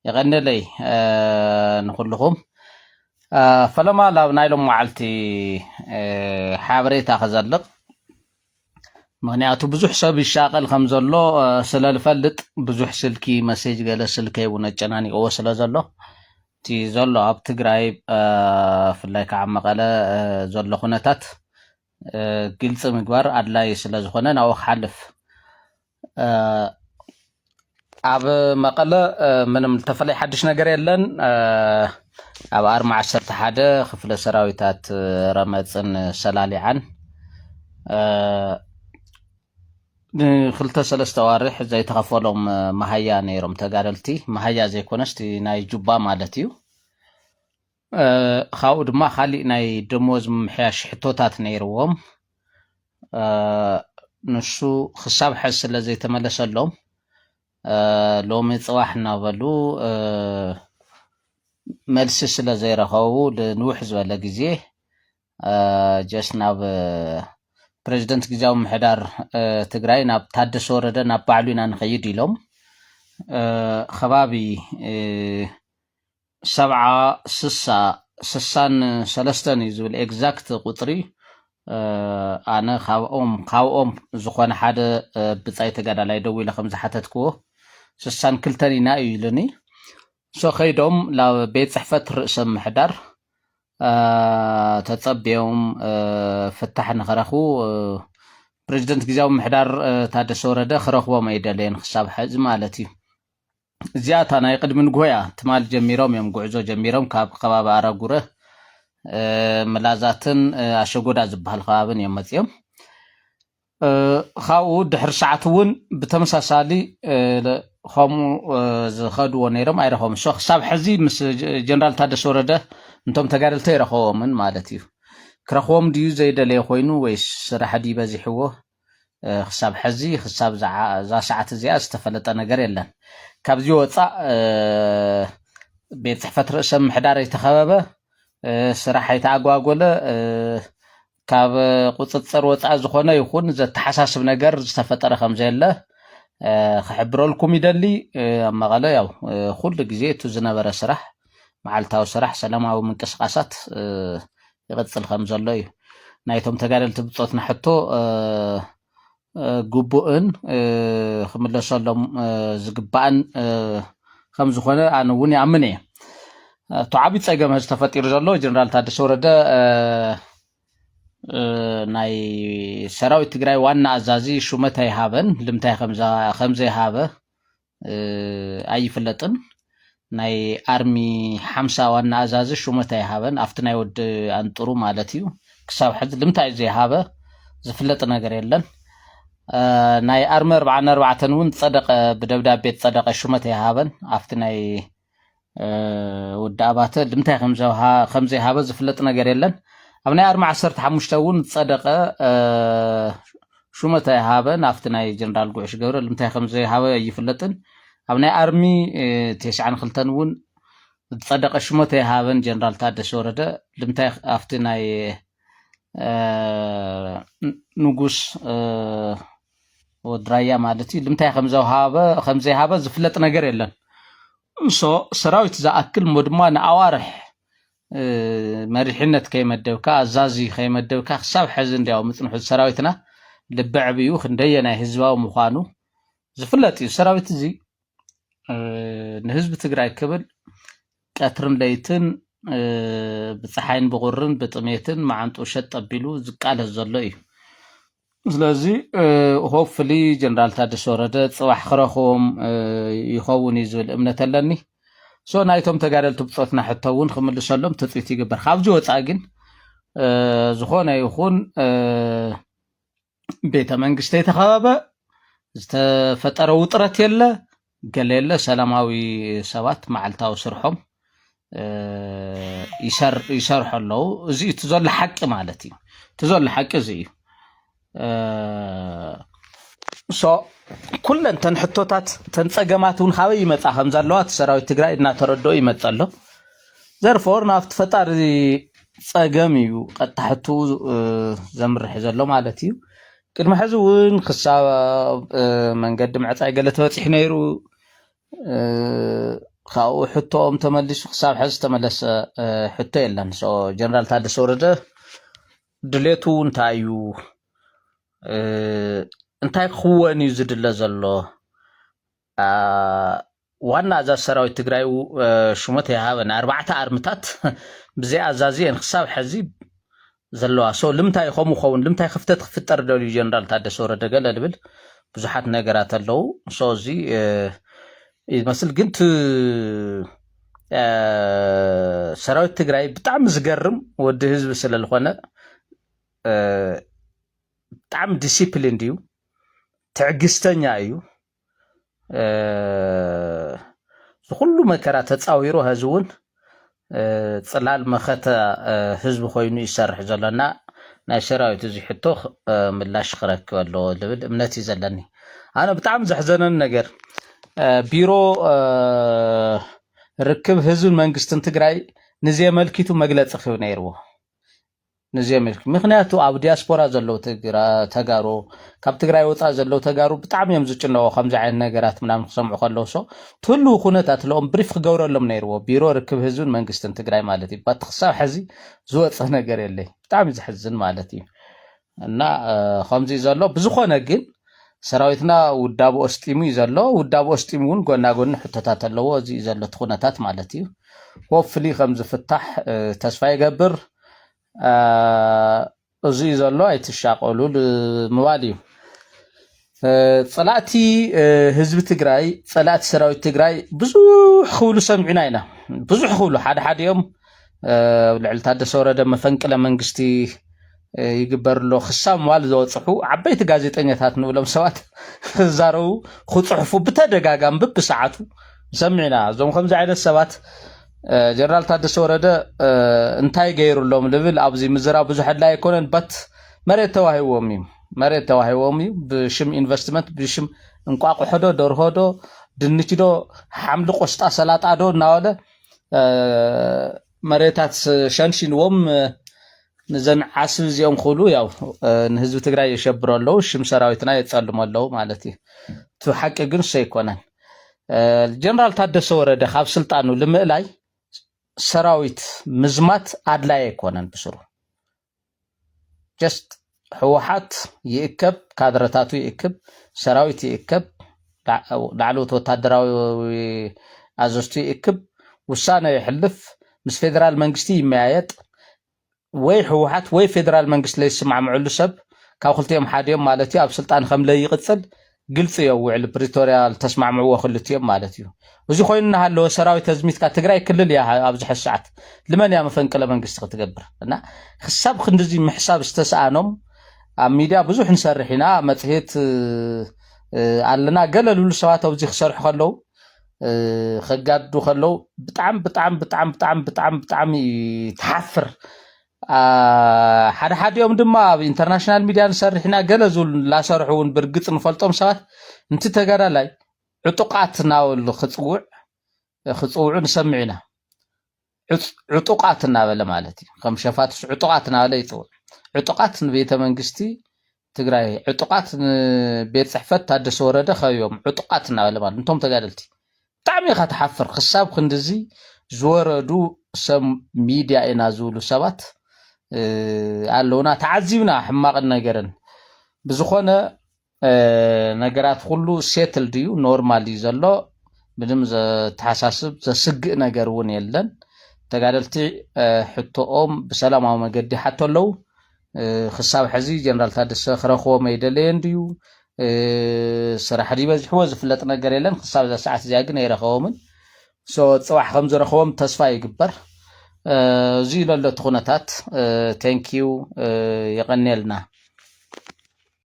የቐንለይ ንኩልኹም። ፈለማ ናብ ናይ ሎም መዓልቲ ሓበሬታ ክዘልቕ፣ ምክንያቱ ብዙሕ ሰብ ይሻቐል ከም ዘሎ ስለ ዝፈልጥ፣ ብዙሕ ስልኪ መሴጅ ገለ ስልከይ እውን ኣጨናኒቕዎ ስለ ዘሎ፣ እቲ ዘሎ ኣብ ትግራይ፣ ብፍላይ ከዓ መቐለ ዘሎ ኩነታት ግልፂ ምግባር ኣድላይ ስለ ዝኾነ ናብኡ ክሓልፍ። ኣብ መቐለ ምንም ዝተፈለየ ሓድሽ ነገር የለን። ኣብ ኣርማ ዓሰርተ ሓደ ክፍለ ሰራዊታት ረመፅን ሰላሊዓን ንክልተ ሰለስተ ዋርሕ ዘይተኸፈሎም መሃያ ነይሮም ተጋደልቲ። መሃያ ዘይኮነስ እቲ ናይ ጁባ ማለት እዩ። ካብኡ ድማ ካሊእ ናይ ደሞዝ ምምሕያሽ ሕቶታት ነይርዎም። ንሱ ክሳብ ሕዚ ስለ ዘይተመለሰሎም፣ ሎሚ ፅባሕ እናበሉ መልሲ ስለ ዘይረኸቡ ንውሕ ዝበለ ግዜ ጀስት ናብ ፕሬዚደንት ግዜያዊ ምምሕዳር ትግራይ፣ ናብ ታደሰ ወረደ፣ ናብ ባዕሉ ኢና ንኸይድ ኢሎም። ከባቢ ሰብዓ፣ ስሳ፣ ስሳን ሰለስተን እዩ ዝብል ኤግዛክት ቁፅሪ። ኣነ ካብኦም ካብኦም ዝኾነ ሓደ ብፃይ ተጋዳላይ ደው ኢለ ከም ዝሓተትክዎ፣ ስሳን ክልተን ኢና እዩ ኢሉኒ። ሶ ከይዶም ናብ ቤት ፅሕፈት ርእሰ ምምሕዳር ተፀብዮም ፍታሕ ንክረኽቡ ፕሬዚደንት ግዜያዊ ምምሕዳር ታደሰ ወረደ ክረኽቦም ኣይደለየን ክሳብ ሕዚ ማለት እዩ። እዚኣታ ናይ ቅድሚ ንግሆያ ትማል ጀሚሮም እዮም ጉዕዞ ጀሚሮም ካብ ከባቢ ኣረጉረ፣ ምላዛትን ኣሸጎዳ ዝበሃል ከባብን እዮም መፅዮም። ካብኡ ድሕሪ ሰዓት እውን ብተመሳሳሊ ከምኡ ዝኸድዎ ነይሮም ኣይረኸቦም። ሶ ክሳብ ሕዚ ምስ ጀነራል ታደሰ ወረደ እንቶም ተጋደልቲ ኣይረኸቦምን ማለት እዩ። ክረኽቦም ድዩ ዘይደለየ ኮይኑ ወይስ ስራሕ ድዩ በዚሕዎ? ክሳብ ሕዚ ክሳብ እዛ ሰዓት እዚኣ ዝተፈለጠ ነገር የለን። ካብዚ ወፃእ ቤት ፅሕፈት ርእሰ ምምሕዳር ኣይተኸበበ፣ ስራሕ ኣይተኣጓጎለ፣ ካብ ቁፅፅር ወፃኢ ዝኾነ ይኹን ዘተሓሳስብ ነገር ዝተፈጠረ ከም ዘየለ ክሕብረልኩም ይደሊ። ኣብ መቐለ ያው ኩሉ ግዜ እቱ ዝነበረ ስራሕ፣ መዓልታዊ ስራሕ፣ ሰላማዊ ምንቅስቃሳት ይቕፅል ከም ዘሎ እዩ። ናይቶም ተጋደልቲ ብፆትና ሕቶ ግቡእን ክምለሰሎም ዝግባእን ከም ዝኾነ ኣነ እውን ይኣምን እየ። እቱ ዓብዪ ፀገም ሕዚ ተፈጢሩ ዘሎ ጀነራል ታደሰ ወረደ ናይ ሰራዊት ትግራይ ዋና ኣዛዚ ሹመት ኣይሃበን። ልምታይ ከም ዘይሃበ ኣይፍለጥን። ናይ ኣርሚ ሓምሳ ዋና ኣዛዚ ሹመት ኣይሃበን፣ ኣብቲ ናይ ወዲ ኣንጥሩ ማለት እዩ። ክሳብ ሕዚ ልምታይ ዘይሃበ ዝፍለጥ ነገር የለን። ናይ ኣርሚ ኣርባዓን ኣርባዕተን እውን ዝፀደቐ፣ ብደብዳቤ ዝፀደቐ ሹመት ኣይሃበን። ኣብቲ ናይ ወዲ ኣባተ ልምታይ ከም ዘይሃበ ዝፍለጥ ነገር የለን። ኣብ ናይ ኣርሚ ዓሰርተ ሓሙሽተ እውን ዝፀደቐ ሹመት ኣይሃበን። ኣብቲ ናይ ጀነራል ጉዕሽ ገብረ ልምታይ ከም ዘይሃበ ኣይፍለጥን። ኣብ ናይ ኣርሚ ተስዓን ክልተን እውን ዝፀደቐ ሹመት ኣይሃበን። ጀነራል ታደሰ ወረደ ልምታይ ኣብቲ ናይ ንጉስ ወድራያ ማለት እዩ ልምታይ ከም ዘይሃበ ዝፍለጥ ነገር የለን። ሶ ሰራዊት ዝኣክል እሞ ድማ ንኣዋርሕ መሪሕነት ከይመደብካ፣ ኣዛዚ ከይመደብካ ክሳብ ሕዚ እንዲያው ምፅንሑ ሰራዊትና ልቢ ዕብዩ ክንደየናይ ህዝባዊ ምዃኑ ዝፍለጥ እዩ። ሰራዊት እዚ ንህዝቢ ትግራይ ክብል ቀትርን ለይትን ብፀሓይን ብቑርን ብጥሜትን መዓንጡ ሸጥ ኣቢሉ ዝቃለስ ዘሎ እዩ። ስለዚ ሆፕፍሊ ጀነራል ታደሰ ወረደ ፅባሕ ክረኽቦም ይኸውን እዩ ዝብል እምነት ኣለኒ። ሶ ናይቶም ተጋደልቲ ብፆትና ሕቶ እውን ክምልሰሎም ትፅቢት ይግበር። ካብዚ ወፃኢ ግን ዝኾነ ይኹን ቤተ መንግስቲ የተኸበበ ዝተፈጠረ ውጥረት የለ፣ ገለ የለ። ሰላማዊ ሰባት መዓልታዊ ስርሖም ይሰርሑ ኣለዉ። እዚ እቲ ዘሎ ሓቂ ማለት እዩ። እቲ ዘሎ ሓቂ እዚ እዩ። ሶ ኩለን ተን ሕቶታት ተን ፀገማት እውን ካበይ ይመፃ ከም ዘለዋ እቲ ሰራዊት ትግራይ እናተረድኦ ይመፀ ኣሎ። ዘርፎር ናብቲ ፈጣሪ ፀገም እዩ ቀጥታ ሕቱ ዘምርሕ ዘሎ ማለት እዩ። ቅድሚ ሕዚ እውን ክሳብ መንገዲ ምዕፃይ ገለ ተበፂሑ ነይሩ። ካብኡ ሕቶኦም ተመሊሱ ክሳብ ሕዚ ዝተመለሰ ሕቶ የለን። ጀነራል ታደሰ ወረደ ድሌቱ እንታይ እዩ? እንታይ ክኽወን እዩ ዝድለ ዘሎ? ዋና ኣዛዚ ሰራዊት ትግራይ ሽመት ይሃበን ኣርባዕተ ኣርምታት ብዘይ ኣዛዚ እየን ክሳብ ሕዚ ዘለዋ። ልምንታይ ከምኡ ኸውን? ልምንታይ ክፍተት ክፍጠር ደልዩ ጀነራል ታደሰ ወረደ ገለ ልብል ብዙሓት ነገራት ኣለዉ። እዚ ይመስል ግን ሰራዊት ትግራይ ብጣዕሚ ዝገርም ወዲ ህዝቢ ስለዝኾነ ብጣዕሚ ዲሲፕሊን ድዩ፣ ትዕግስተኛ እዩ። ዝኩሉ መከራ ተፃዊሩ ሀዚ እውን ፅላል መኸተ ህዝቢ ኮይኑ ይሰርሕ ዘሎና ናይ ሰራዊት እዚ ሕቶ ምላሽ ክረክብ ኣለዎ ዝብል እምነት እዩ ዘለኒ። ኣነ ብጣዕሚ ዘሕዘነን ነገር ቢሮ ርክብ ህዝብን መንግስትን ትግራይ ንዘየመልኪቱ መግለፂ ክህብ ነይርዎ። ንዘየመልክ ምክንያቱ ኣብ ዲያስፖራ ዘለዉ ተጋሩ ካብ ትግራይ ወፃእ ዘለዉ ተጋሩ ብጣዕሚ እዮም ዝጭነቑ ከምዚ ዓይነት ነገራት ምናምን ክሰምዑ ከለዉ። ትህልዉ ኩነታት ለኦም ብሪፍ ክገብረሎም ነይርዎ ቢሮ ርክብ ህዝብን መንግስትን ትግራይ ማለት እዩ። ባት ክሳብ ሕዚ ዝወፀ ነገር የለይ። ብጣዕሚ ዘሕዝን ማለት እዩ። እና ከምዚ ዘሎ ብዝኾነ ግን ሰራዊትና ውዳብ ኦስጢሙ እዩ ዘሎ። ውዳብ ኦስጢሙ እውን ጎና ጎኒ ሕቶታት ኣለዎ። እዚ እዩ ዘሎ እቲ ኩነታት ማለት እዩ። ሆፕፍሊ ከም ዝፍታሕ ተስፋ ይገብር። እዚ እዩ ዘሎ፣ ኣይትሻቀሉ ምባል እዩ። ፀላእቲ ህዝቢ ትግራይ፣ ፀላእቲ ሰራዊት ትግራይ ብዙሕ ክብሉ ሰሚዕና ኢና። ብዙሕ ክብሉ ሓደ ሓደ እዮም ልዕሊ ታደሰ ወረደ መፈንቅለ መንግስቲ ይግበር ኣሎ ክሳብ ምባል ዘወፅሑ ዓበይቲ ጋዜጠኛታት ንብሎም ሰባት ክዛረቡ ክፅሕፉ ብተደጋጋሚ ብብሰዓቱ ሰሚዕና። እዞም ከምዚ ዓይነት ሰባት ጀነራል ታደሰ ወረደ እንታይ ገይሩ ኣሎም ልብል ኣብዚ ምዝራብ ብዙሕ ኣድላይ ኣይኮነን። በት መሬት ተዋሂዎም እዩ፣ መሬት ተዋሂዎም እዩ። ብሽም ኢንቨስትመንት፣ ብሽም እንቋቑሖ ዶ፣ ደርሆ ዶ፣ ድንች ዶ፣ ሓምሊ፣ ቆስጣ፣ ሰላጣ ዶ እናበለ መሬታት ሸንሺንዎም ንዘን ዓስቢ እዚኦም ክብሉ ያው ንህዝቢ ትግራይ የሸብሩ ኣለዉ፣ ሽም ሰራዊትና የፀልሙ ኣለዉ ማለት እዩ። እቲ ሓቂ ግን እሱ ኣይኮነን። ጀነራል ታደሰ ወረደ ካብ ስልጣኑ ልምእላይ ሰራዊት ምዝማት ኣድላይ ኣይኮነን ብስሩ። ጀስት ህወሓት ይእከብ፣ ካድረታቱ ይእክብ፣ ሰራዊት ይእከብ፣ ላዕለዎት ወታደራዊ ኣዘዝቱ ይእክብ፣ ውሳነ ይሕልፍ፣ ምስ ፌደራል መንግስቲ ይመያየጥ፣ ወይ ህወሓት ወይ ፌደራል መንግስቲ ለይስማዕምዕሉ ሰብ ካብ ክልቲኦም ሓዲኦም ማለት እዩ ኣብ ስልጣን ከም ለይቕፅል ግልፂ እዮ ውዕል ፕሪቶርያ ዝተስማዕምዕዎ ክልቲኦም ማለት እዩ። እዚ ኮይኑ እናሃለወ ሰራዊት ተዝሚትካ ትግራይ ክልል እያ ኣብዚ ሕዚ ሰዓት ልመን እያ መፈንቅለ መንግስቲ ክትገብር እና ክሳብ ክንድዚ ምሕሳብ ዝተሰኣኖም ኣብ ሚድያ ብዙሕ ንሰርሕ ኢና መፅሄት ኣለና ገለ ልብሉ ሰባት ኣብዚ ክሰርሑ ከለዉ ከጋድዱ ከለዉ ብጣዕሚ ብጣዕሚ ብጣዕሚ ብጣዕሚ ብጣዕሚ ብጣዕሚ ትሓፍር። ሓደ ሓዲኦም ድማ ኣብ ኢንተርናሽናል ሚድያ ንሰርሕ ኢና ገለ ዝብሉ ላሰርሑ እውን ብርግፅ ንፈልጦም ሰባት እንቲ ተጋዳላይ ዕጡቃት እናበሉ ክፅውዕ ክፅውዑ ንሰምዕ ኢና። ዕጡቃት እናበለ ማለት እዩ። ከም ሸፋትስ ዕጡቃት እናበለ ይፅውዕ። ዕጡቃት ንቤተ መንግስቲ ትግራይ፣ ዕጡቃት ንቤት ፅሕፈት ታደሰ ወረደ ከብዮም ዕጡቃት እናበለ ማለት እንቶም ተጋደልቲ ብጣዕሚ ኢኻ ትሓፍር። ክሳብ ክንድዚ ዝወረዱ ሰብ ሚድያ ኢና ዝብሉ ሰባት ኣለውና። ተዓዚብና ሕማቕን ነገርን ብዝኾነ ነገራት ኩሉ ሴትል ድዩ ኖርማል ድዩ ዘሎ ምንም ዘተሓሳስብ ዘስግእ ነገር እውን የለን። ተጋደልቲ ሕቶኦም ብሰላማዊ መገዲ ሓቶ ኣለዉ። ክሳብ ሕዚ ጀነራል ታደሰ ክረኽቦም ኣይደለየን ድዩ ስራሕ ድዩ በዚሕዎ ዝፍለጥ ነገር የለን። ክሳብ እዛ ሰዓት እዚኣ ግን ኣይረኸቦምን። ጽባሕ ከም ዝረኽቦም ተስፋ ይግበር። እዚ ኢሎ ኣሎ እቲ ኩነታት። ቴንኪዩ፣ የቐንየልና።